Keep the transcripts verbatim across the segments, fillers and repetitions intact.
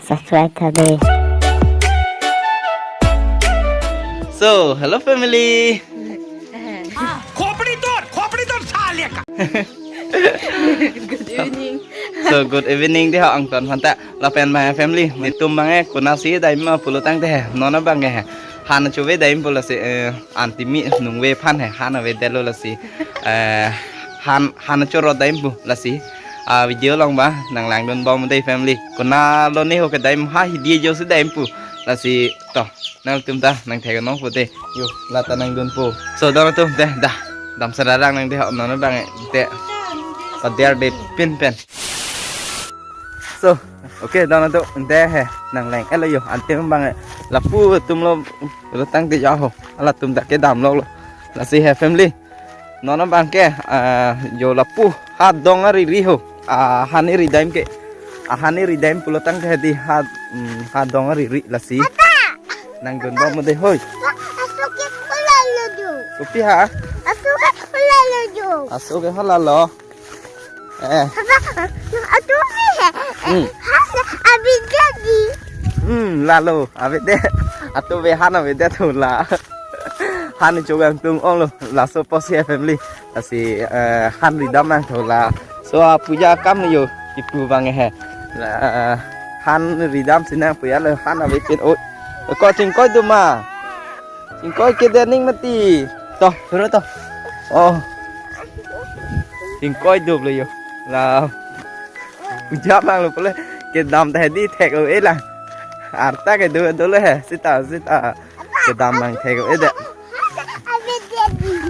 Subscribe tha de. So, hello family. खोपड़ी तोड़, खोपड़ी तोड़ साले का। Good evening. So, good evening de ho angton phanta. Lapen abang family, netum abang ke konatsi dam ma pulo tangte he. Non abang ke he. Han chove dam pulo si, eh, Aunty Mi nungve aphan he. Han avedetlo lasi. Eh, han, han choro dam pu lasi. Ah, video along abang nang langdun bom de family. Konat lo ne ho kedam ha, hidi ajo si dam pu. Lasi to, nangtum ta nang thek nong po de. Yo, la ta nangdunpo. So, dam atum de, da. Dam sararang nang de ho, non abang de. Pader de pin pen. So, okay, dam atum de he. Nang leng-etlo yo, aunty abang lapu atum lo, lo tangte ya ho. Halatum ta kedam lok lo. Lasi he family. Non abang ke, ah, yo lapu ha dong ariri ho. Ah, han iri dam ke. Ah, han iri dam pulo tangte he di ha, mm, ha dong ariri lasi. Nangdun bom de hoi. Aso ke halalo jo. Kopi ha? Aso ke halalo jo. Aso ke halalo. Eh. Papa, ato he. Hmm. Han avedet di. Hmm, lalo, avedet. Ato ve han avedet tu la. Han chove angtum ong lo, laso apotsi family. Lasi, eh, han ridam nangthu la. So, ah, puja akam yo, kipu abang he. La, eh, han ridam si nang puja lo han ave pin oi. Ko chingkoi do ma. Chingkoi kedet ning mati. To, thuro to. Oh. Chingkoi do lo yo. La. Puja abang lo pule. Kedam ta he di thek o e lang. Arta kedo do lo he. Sita, sita. Kedam nang thek o e de.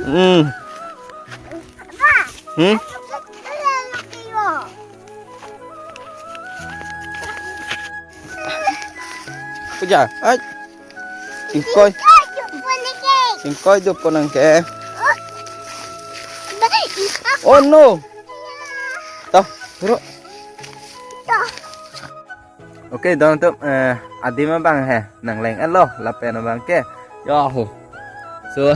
Hmm. Hmm? Puja, ai. Chingkoi. Chingkoi dopo nang ke. Oh no. To, thuro. Okay, dam atum, eh, adim abang he, nang leng-etlo, lapen abang ke. Ya ho. So,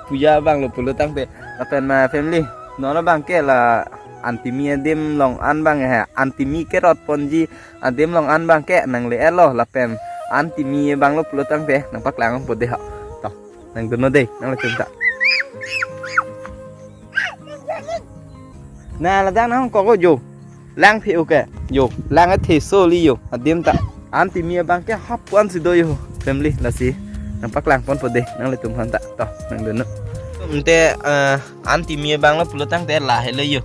puja abang lo pulo tangte, lapen abang family. Non abang ke la Aunty Mi adim along an abang he, Aunty Mi kerot ponji adim along an abang ke nang le-etlo, lapen Aunty Mi abang lo pulo tangte, nang paklang po de ho. To, nangdunnon de, nanglitum ta. Na ladak nang kok o jo. Lang phi okay. Yo, lang athe so li yo. Adim ta. Aunty Mi abang ke hap pu-an si do yo. Family lasi. Nang paklang ponpo de. Nanglitum aphan ta. To, nangdunnon. Ante, eh, Aunty Mi abang lo pulo tangte lahelo yo.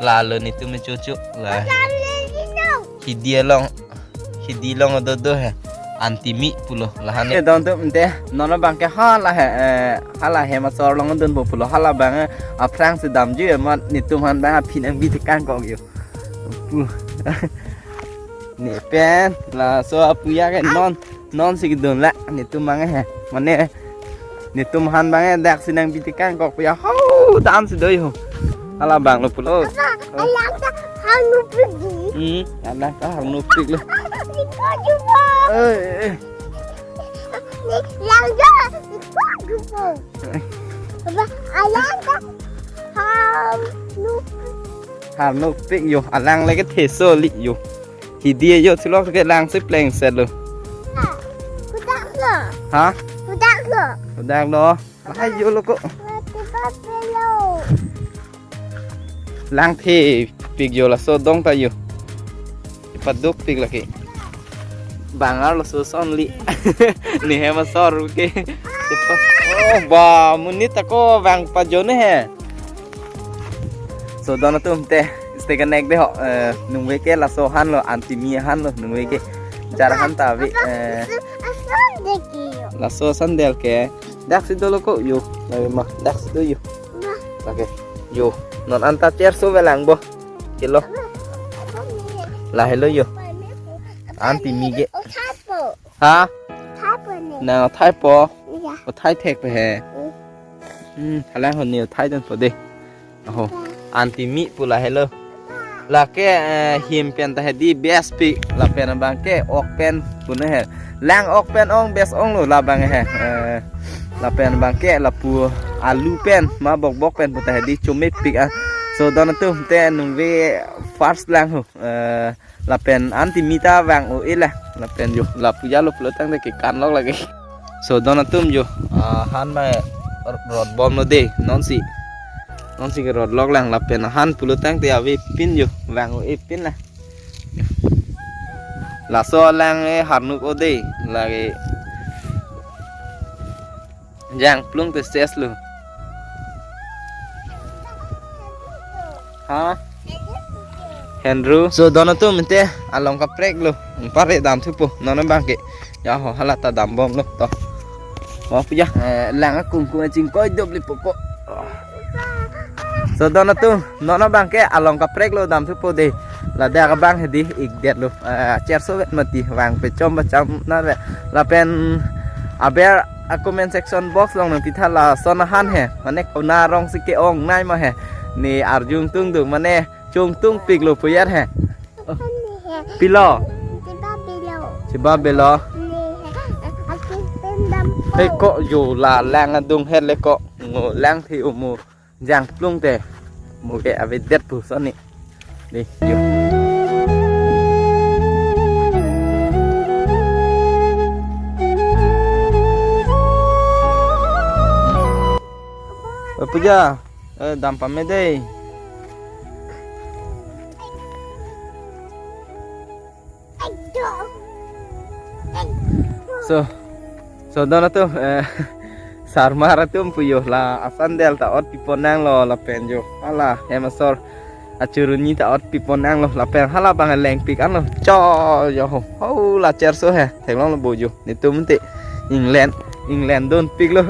Lalo netum me chocho. La. Hidi along. Hidi along do do he. Aunty Mi pulo lahan. Eh, dam atum ante, non abang ke hala he, eh, hala hem asor along dunpo pulo, hala abang, eh, aphrang si damji, eh, ma netum aphan abang aphi nangbi tekang kok yo. Pu. Ne pen, laso apuja ke non, non si kedun la, netum abang he. Mane, netum aphan abang dak si nangbi tekang kok puja ho dam si do yo. Hala abang lo pulo. Papa, alang ta harnopik di. Hmm, alang ta harnopik lo. Iko juga. Eh, eh. Ni lang ja, iko juga. Papa, alang ta harnopik. Harnopik yo, alang lake theso li yo. Hidi yo thulok ke lang si plengset lo. Hudak lo. Ha? Hudak lo. Hudak lo. Lahai yo lo ko. Mati pape lo. Lang thepik yo laso dong ta yo. Padukpik lake. Bang arloso son li. Ne hem asor ke. Cepat. Oh, ba, monit ako bang pajo ne he. So, dam atum te, stay connect de ho, eh, nungve ke laso han lo, Aunty Mi han lo, nungve ke. Jar han ta ave, eh, ason de ke yo. Laso sandal ke. Dak si dolo ko yo. Lavi ma, dak si do yo. Ma. Okay. Yo. Non anta chair so velang bo. Kilo. Lahelo yo. Aunty Mi ke. O thai po. Ha? Thai po ne. Na thai po. Ya. O thai thek pe he. Mm. Hmm, halang ho ne thai dan po de. Aho. Aunty Mi pu lahelo. Lake, eh, him pen ta hedi best pi. Lapen abang ke ok pen pu ne he. Lang ok pen ong best ong lo labang he. Eh, lapen abang ke lapu alu pen ma bokbok pen pu ta hedi chomepik ah. So, dam atum te nungve first lang ho. Eh, Lapen an timi ta vang-o-e la. Lapen jo, la puja lo pulo tangte kekan lok lagi. So don atum jo, ah, han mai rot bomlo dei, nonsi. Nonsi kerot lok lang lapen han pulo tangte avepin jo, vang-o-e pin la. Laso alang e harnuk-o dei, lagi. Jangplung te ses lo. Ha? Henru. So don atum inte along kaprek lo. Pare dam thupo. Non abangke. Ya ho, hala ta dam bomlo to. Mo puja. Eh, lang akung kung chingkoi dop lipo ko. So don atum, non abangke along kaprek lo, dam thupo dei. Ladak abang hedi ik det lo. Eh, cherso vet mati vang pechom pacham na vet. Lapen aber a comment section box along nangpitha lason ahan he. Mane kona rong si ke-ongnei ma he. Ne arjung tung do mane chungtung pik lo pu ya he. Oh. Pilo. Chiba pilo. Chiba pilo. Ni he. Aki pen dam. He ko jo la lang adung het le ko. Ngo lang thi umu. Jangplung te. Mo ke avedet pu soni. Dei, jo. Eh, puja. Eh, dam pame dei. So, so don atum, eh, sarmar atum pu jo la asandal ta ot pipon nanglo lapen jo. Hala, hem asor achuruni ta ot pipon nanglo lapen hala abang lengpik anlo. Cho, jo ho. Ho la cherso he. Theklonglo bo jo. Netum te England, England don piklo.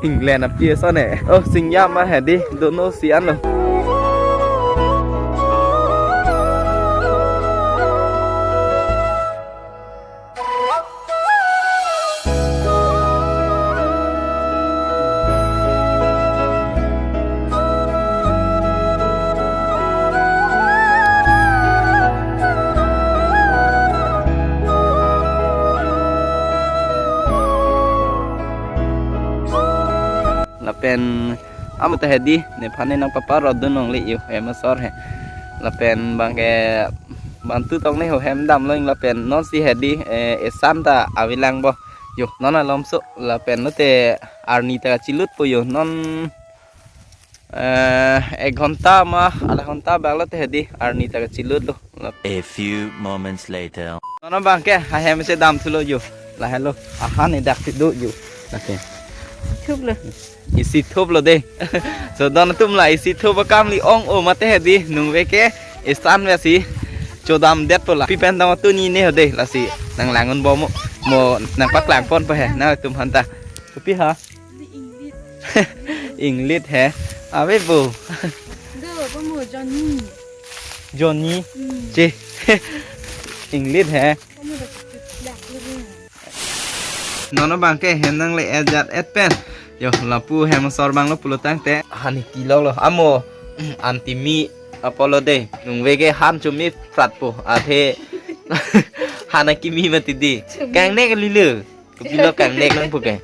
England api ason he. Oh, singja ma hedi, dono si anlo. Lapen amu ta hedi, nephan ne nangpaparot dun longle jo, hem asor he. Lapen abangke bantu tong ne ho hem damlo, lapen nonsi hedi, eh, esan ta avelang bo. Jo, non alomso, lapen lote arni ta chilutpo jo, non, eh, ek ghonta ma, adha ghonta bak lote hedi, arni ta chilutlo. A few moments later. Non abangke, ha hem si dam thulo jo. Lahelo, ahan edak si do jo. Lake. Thuplo. Isi thuplo dei. So don atum la isi thup akam li ong-o mate hedi, nungve ke esan ve si chodam detpo la. Pi pen dam atum ni ne ho dei, lasi nanglang-un bom mo, mo nangpaklang ponpo he, nangtum aphan ta. Kopi ha? English. English he. Ave bo. Do, bo mo Johnny. Johnny. Hmm. Che. English he. Bo mo do, black lo. Non abangke hem nangle-et jat-et pen. Jo, lapu hem asor abang lo pulo tangte. Hani tilok lo. Amo, an timi apotlo dei. Nungve ke han chumi pratpo. Athe han akimi mati dei. Chumi. Kangnek lilo. Kopilo kangnek nangpu ke.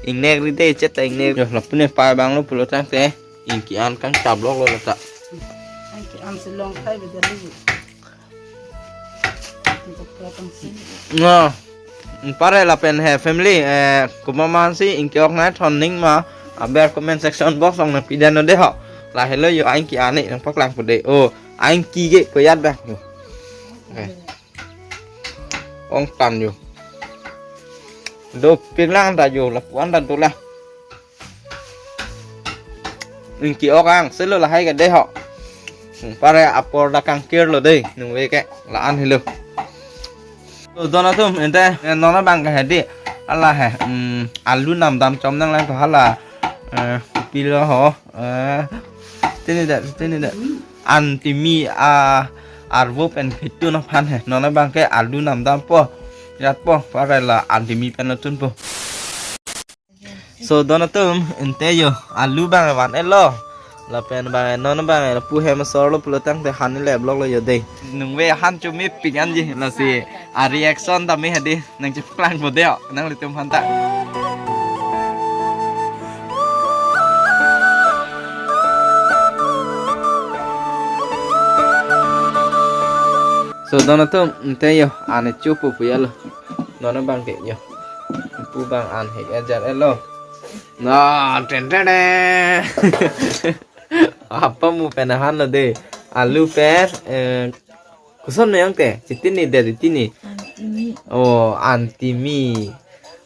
Ingnek ri dei, chet ta ingnek. Jo, lapu ne pai abang lo pulo tangte. Ingki an kangchap lok lo lata. Ingki an si long kai beda lagi. Ngo. Pare lapen he family, eh, komat ma si ingki ok nai thon ning ma, aber comment section box along nangpi den non dei ho. Lahelo jo, ingki an ne nangpaklangpo dei. Oh, ingki ke koyat bang. Jo. Okay. Ong tan jo. Dopik lang ta jo, lapu an ta dolang. Ingki ok ang, selo lahai ke dei ho. Hmm, pare apor ta kangkir lo dei, nungve ke, la-an helo. So, don atum, ente, eh, non abangke hedi, hala he, hmm, alu namdam chom nanglang to hala, eh, pilo ho, eh, tini da, tini da, an timi, ah, arvo pen phitun aphan he, non abangke alu namdampo, jatpo, pare la an timi pen tunpo. So, don atum, ente jo, alu abang van-et lo. Lapen abang, non abang, lapu hem asor lo pulo tangte han le blok lo jo dei. Nungve han chumi pik anji, lasi a reaction tame hedi, nangchepaklangpo dei ho, nanglitum aphan ta. So, don atum, ante yo, an echo pu pu ya lo. Non abang ke yo. Pu abang an hek ejar elo. Na, ten ten ten. Apa mu pen ahan lo de. Alu pen, eh, koson me ang te? Chitini de, chitini. Antimi. Oh, antimi.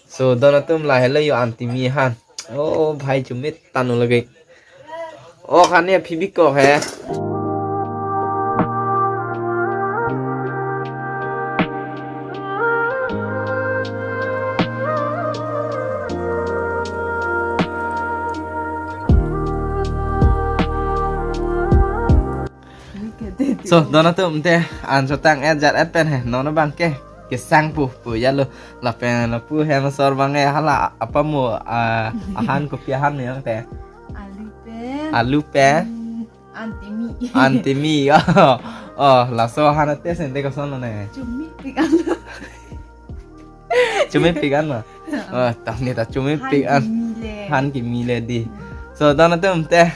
So, don atum, lahelo yo antimi ahan. Oh, bhai chumit tanu lagi. Oh, khan ya phi bikok he. So, don atum, ante an chotang et jat et pen he, non abang ke kesang pu pu ya lo. Lapen lapu hem asor abang ke hala apa mu, ah, ahan kopi ahan ni ang te? Alu pen. Alu pen. Hmm, antimi. Antimi. Oh, oh, laso ahan ate sente koson lo ne? Chumipik an lo. Chumipik an ma? Oh, tang ni ta chumipik an. Han kimi le. Han kimi le di. So, don atum te.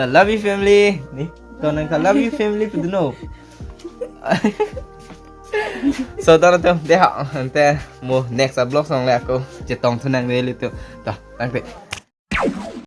The Love You Family. Ni, don ang The Love You Family pu dunno. So, don atum te ha, ante mo next vlog along le ako chetong thu nang de le tu. Ta, tangte.